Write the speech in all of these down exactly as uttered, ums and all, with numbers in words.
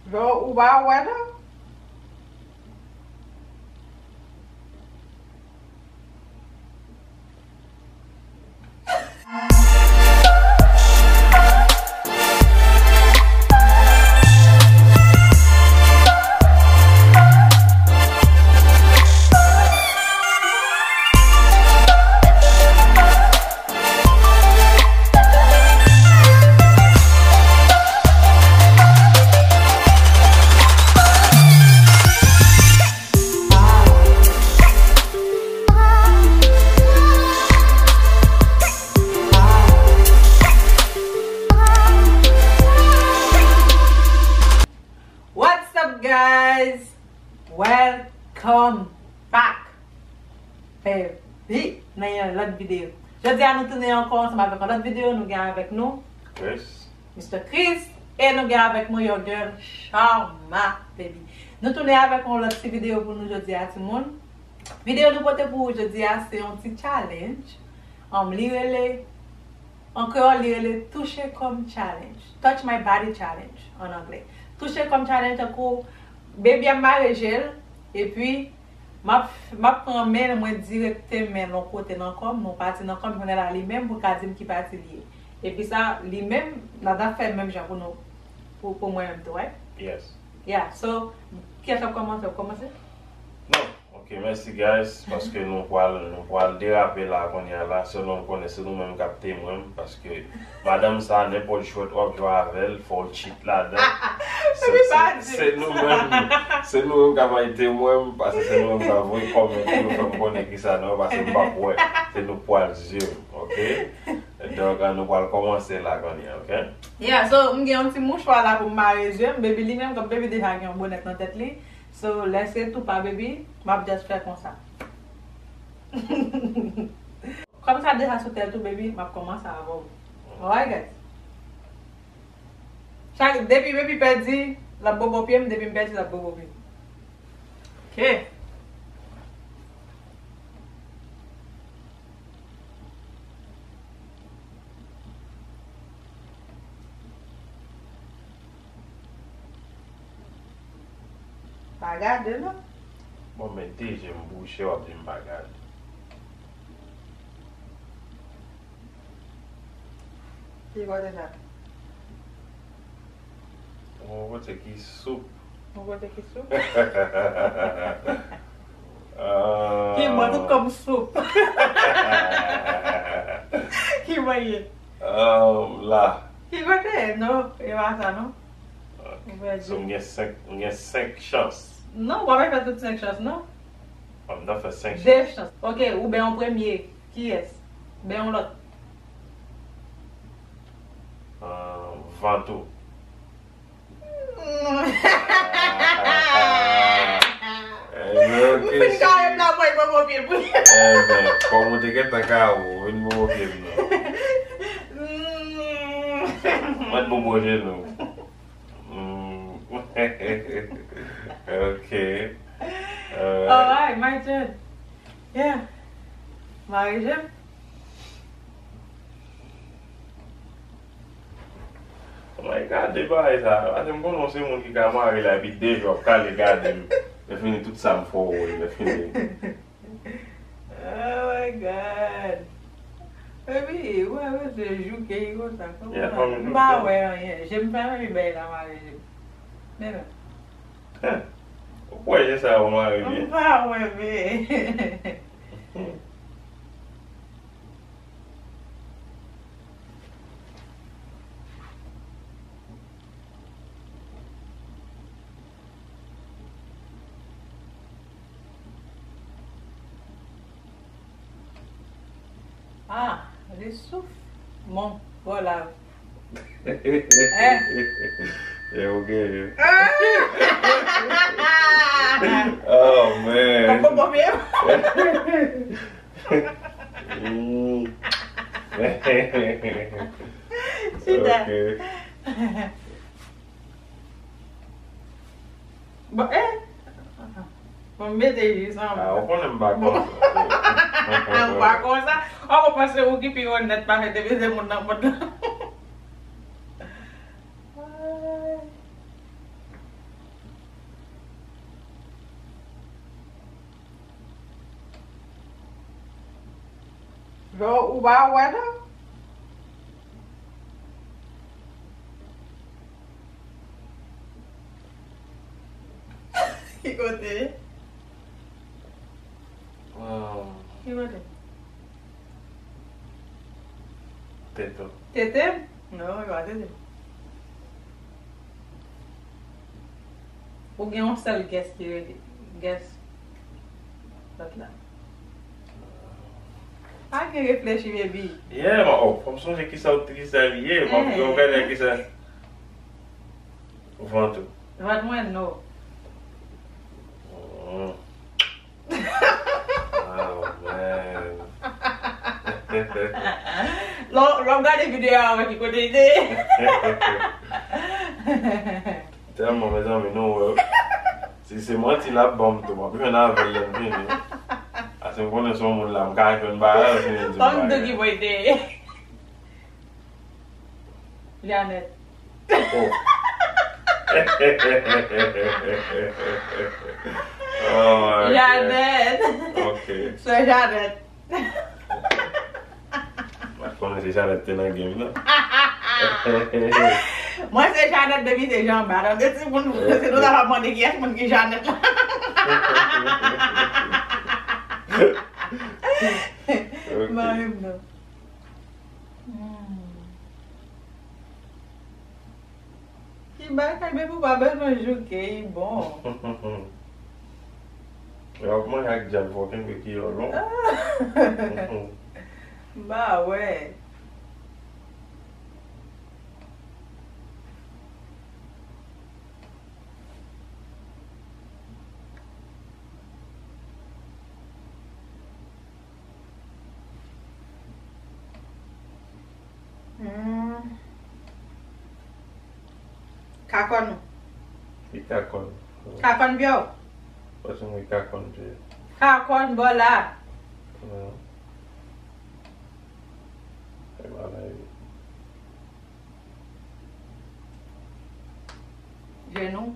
Bro, ou pa wè non? What's up, guys? Welcome back, baby, nan yon lòt videyo. Jodi a nou tounen ankò ansanm avèk yon lòt videyo. Nou gen avèk nou Chris. Mister Chris. E nou gen avèk nou yon girl, Sharma, baby. Nou tounen avèk yon lòt ti videyo pou nou jodi a, timoun. Videyo nou pote pou ou jodi a, se yon ti challenge. Um, li rele An kreyòl, li rele Touche Kò M Challenge. Touch My Body Challenge, an anglè. Touche Kò M Challenge, tankou, baby ap mare je l, epi m ap, m ap pran men mwen dirèktemen yon kote nan kò m, yon pati nan kò m, kounye a la, li menm pou l ka di m ki pati li ye. Epi sa, li menm, n ap fè menm jan pou nou, pou, pou mwen menm tou, right? Yes. Yeah, so, kiyès k ap kòmanse? W ap kòmanse? Non. Ok, mèsi, guys, paske nou pral, nou pral derape la kounye a la, selon m konnen se nou menm k ap temwen m, paske madanm sa, nenpòt jwèt w ap jwe avè l, fò w cheat ladan. Se, se, se nou menm, se nou menm k ap bay temwen m, paske se nou menm k ap voye kòmantè yo fè m konnen kisa nou, paske m p ap wè, se nou k pral jwe, ok? Donk, an nou pral kòmanse la kounye a, ok? Yeah, so, m gen yon ti mouchwa la pou m mare je m, baby li menm, kòm baby deja gen yon bonèt nan tèt li, so, lè se tou pa baby, m ap just fè konsa. Kòm sa deja sou tèt ou, baby, m ap kòmanse avè w. Alright, guys? Chak, depi baby pèdi, l ap bobo pye m, depi m pèdi, l ap bobo pye m. Ok. Pa gade, non. Bon, men de je m bouche, w ap di m pa gade. Ki kote sa? Yon kote ki soup. Yon kote ki soup? Ah. Ki bò tout kòm soup? Ki bò ye? Ah, la. Ki kote? Non, e pa sa, non. Ok. Ou pèdi. So, m gen senk, m gen senk chans. Non, w pa fè tout senk chans, non. Ah, m ta fè senk chans. De chans. Ok, ou ben yon premye. Kiyès? Ben yon lòt. Ah, Vantou. Enben, ok, si. Ou fin kare m la, mwen, mwen, mwen, mwen. Enben, kòm ou te gentan kare, ou vin bobo pye m nan. Mwen bobo jenou. Mm. Ok. Alright. Alright, my turn. Yeah. Mare je m. Mwen gade bagay sa. Paske m konnen w se moun ki ka mare la epi de jou w ap kale gade m. Lè fini tout sa m fè w, lè fini. Oh my God. Baby, ou wè mesye jouke li konsa. Kòman? Yeah, m pa wè anyen. Je m fèmen, li bay la mare je m. Men non. Ou kwè je sa yo mare byen? M pa wè, men. Ah, li souf. Bon, bon la. Eh. E ou genyen. Oh, man. Papa, papa, papa. Mm. Chita. Ok. Bon, eh. Bon, m mete jis an. Ah, ou konnen m pa konsa. M pa konsa. Ou konn panse ou ki pi onèt, pa fè te beze moun nan pòt la. Ay. Bro, ou pa wè non? Ki kote? Ah. Ki kote? Tete w. Tete m? Non, e pa tete m. Ou gen yon sèl guess ki rete. Guess lòt la. Pa gen reflechi, baby. Yeah, man. Oh, fò m sonje kisa, kisa li ye. Mwen, eh, mwen gade kisa. Vant ou. Vant mwen, no. Oh. Oh, man. Lè w, lè w gade videyo a, wè ki kote l te ye. Tèlman, mezanmi, nou wè. Si se manti l ap ban m tou, m ap jwenn avè l lè m fini. Paske m konnen se yon moun la, m ka jwenn bagay, l fini di m bagay. Ban m tou ki bò l te ye. Janet. Oh. Oh my God. Janet. Ok. Sè Janet. Mwen konnen se Janet te nan game nan. Mwen se Janet depi se Jean Bad. Tande ti moun, se nou ta va mande kiyès moun ki Janet la. Ok. Mari m non. Hmm. Ki bagay, baby, ou pa bezwen jouke, li bon. Lè w ap manje ak dyab, fò w kenbe kiyè w long. M pa wè. Hmm. Kakòn ou. Ki kakòn? Kakòn pye w. Pase mwen kakòn pye. Kakòn bò la. Non. E pa la ye. Jenou.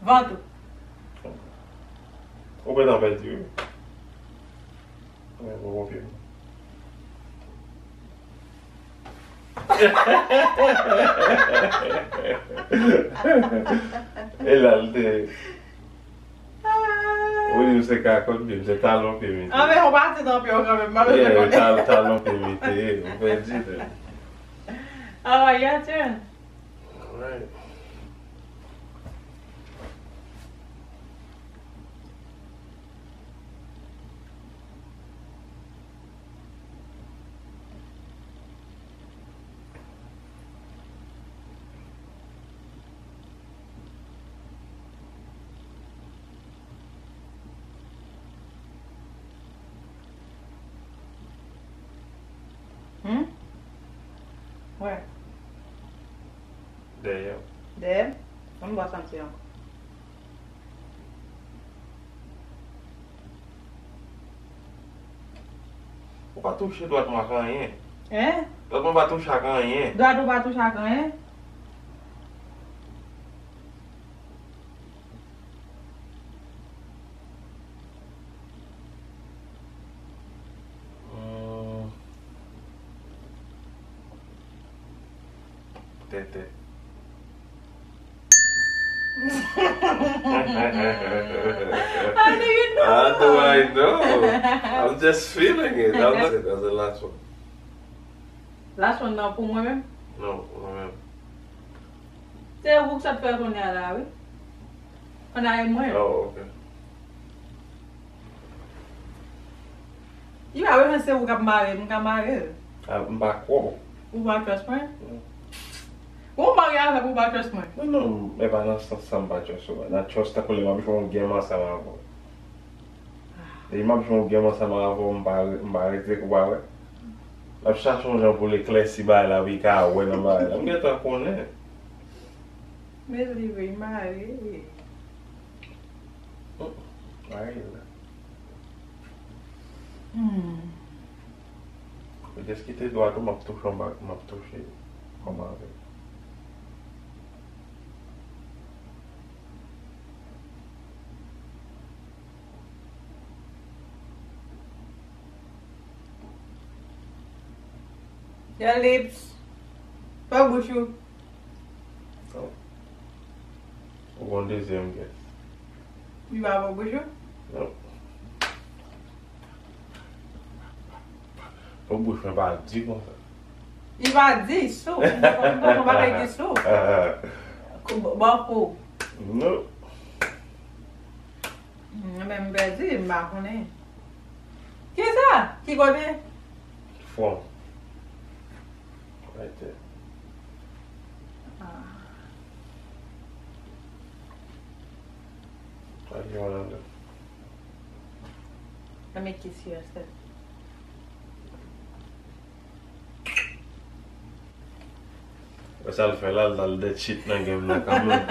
Vant ou. Ou gentan pèdi, wi. Mwen, mwen konfime. E la, l te. Ou di m se kakòn pye m, se talon pye m li te ye. Ah, men yon pati nan pye w kanmenm, m pa bezwen konnen. Yeah, tal-, talon pye m li te ye, ou pèdi tou. Alright, your turn. Alright. Hmm? Wè. Dèyè. Dèyè? Ann bwè santi ankò. Ou pa touche dwat mwen ak anyen. Hein? Dwat mwen pa touche ak anyen. Dwat ou pa touche ak anyen? Hmm. Tete. How do you know? How do I know? I'm just feeling it. That was it. That was the last one. Last one nan pou mwen menm? Non, pou mwen menm. Se ou k sot fè kounye a la, wi. Ann ale mwen. Oh, ok. Li pa bezwen se ou k ap mare, m ka mare l. Ah, m pa kwè w. Ou pa trust mwen? Non. Ou marye avè m, ou pa trust mwen? Non, non, e pa nan sans sa m pa trust ou. Nan trust tankou lè m ap jwe yon game ansanm avè w. Depi m ap jwe yon game ansanm avè w, m pa, m pa rete kou pa wè. L ap chache yon jan pou l eklèsi bagay la, pou l ka wè nan bagay la. M gentan konnen. Men li vre, li mare. Hmm, mare la. Hmm. Ou just kite dwat ou, m ap touche yon ba-, m ap touche kòman avèk. Your lips. Fè bouch ou. Oh. Ou gon dezyèm kè. Li pa fè bouch ou? Non. Fè bouch mwen pa di konsa. Li pa di sou. Li pa fè bagay di sou. Bòkou. Non. Mwen menm pèdi, m pa konnen. Kisa? Ki kote? Fon. Right there. Ah. Right here, one under. Let me kiss you instead. Wè sa l fè la, l al dèt shit nan game nan kanmenm.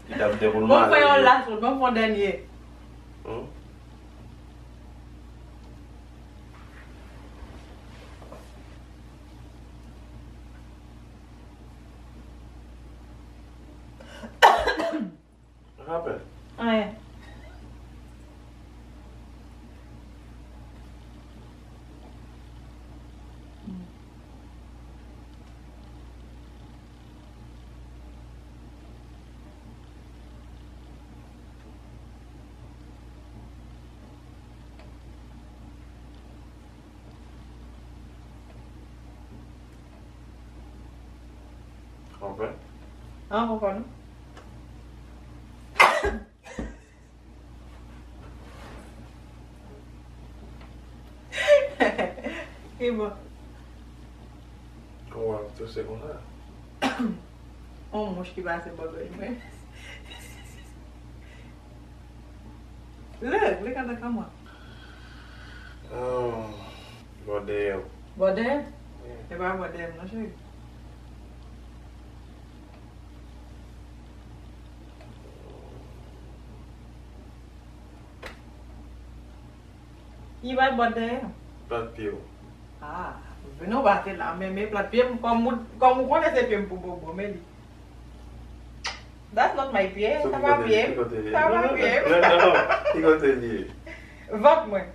Li t ap dèt pou l mare. Bon, fè yon last one, bon, fè yon dènye. Hmm? Rapèl. Anyen. Konprann? An, konprann. Ki bon? Ou ap touse konsa? On mouch ki pase bò gòj mwen. Look, look at the camera. Oh, bò dèyè. Bò dèyè? Yeah. E pa bò dèyè m non, cheri. Li pa bò dèyè. Plat pye w. Ah, vin ou bate la, men, men plat pye m, kòm ou, kòm ou konnen se pye m pou bobo, men li. That's not my pye, sa pa pye m. Sa pa pye m. Non, non, non, ki kote li ye? Vant mwen.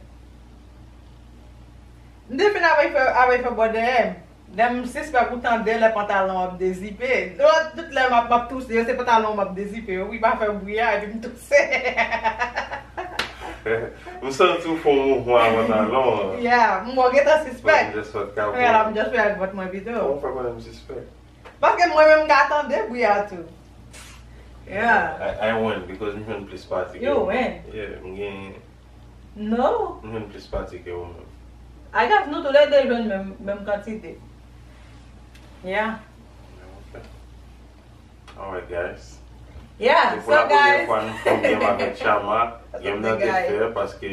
M te fin avèk fè, avèk fè bò dèyè m. Lè m sispèk ou tande lè pantalon ap dezipe. Tout, tout lè m ap, m ap touse, se pantalon m ap dezipe wi, pa fè bri a, epi m touse. M santi w fè yon mouvman a pantalon an. Yeah, m wè w gentan sispèk. Mwen la, m just wè ak vant mwen pito. Kòman w fè konnen m sispèk? Paske mwen menm m ka tande bri a tou. Yeah. I, I win because m jwenn plis pati ke ou. You win. Yeah, m genyen. No. M jwenn plis pati ke ou menm. I guess nou toulède jwenn menm, menm kantite. Yeah. Ok. Alright, guys. Yeah, so guys. Se pou la premyè fwa nou fè game avèk Chama. Game nan te fè paske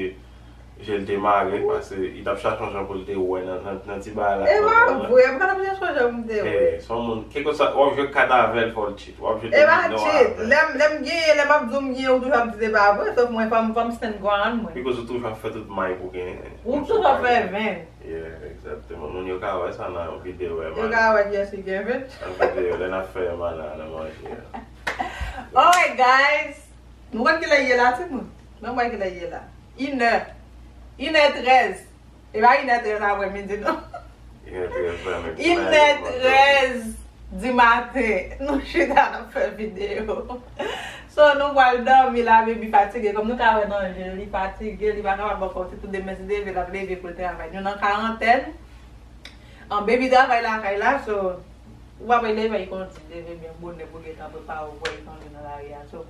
je l te mare, paske li t ap chache yon jan pou l te wè nan, nan, nan ti bagay la. E pa vre, m pa t ap chache yon jan pou m te wè. Eh, se yon moun, kèlkeswa, w ap jwe kat avè l, fò l cheat. W ap jwe domino avè l. E pa cheat. Lè m, lè m genyen, lè m ap di w m genyen, ou toujou ap di se pa vre, sof mwen, fò m, fò m stand ground mwen. Because ou toujou ap fè tout may pou genyen. Ou toujou ap fè ven. Yeah, egzakteman. Moun yo ka wè sa nan yon videyo, wè, man. Yo ka wè kiyès ki gen ven. Nan videyo, lè n ap fè mana nan manje a. Alright, guys. Nou konn kilè l ye la, timoun? Ban m wè kilè l ye la. Inè. Inè trèz. E pa inè trèz aprèmidi, non. Inè trèz, frè, men inè trèz dimaten. Nou chita, n ap fè videyo. So, nou pral dòmi la, baby fatige. Kòm nou ka wè nan je l, li fatige, li pa kapab ankò. Sitou demen, si leve, l ap leve pou l travay. Nou nan karantèn. An, baby travay lakay la, so, ou pa wè leve, li kondi, leve byen bonè pou gentan prepare w pou l tonbe nan lari a. So,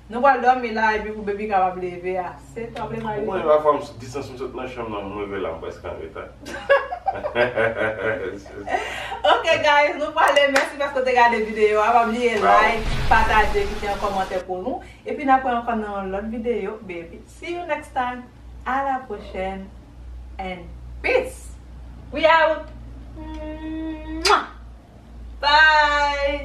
nou pral dòmi la, epi pou baby kapab leve a sèt è, w ap leve a uit è. Ou konnen pafwa m sou distans, m sot nan chanm nan, m rive la, m prèske an reta. Ok, guys, nou pale, mèsi paske w te gade videyo a. Pa bliye like, pataje, kite yon kòmantè pou nou. Epi n ap wè ankò nan yon lòt videyo, baby. See you next time. À la prochaine. And peace. We out. Mwah. Bye.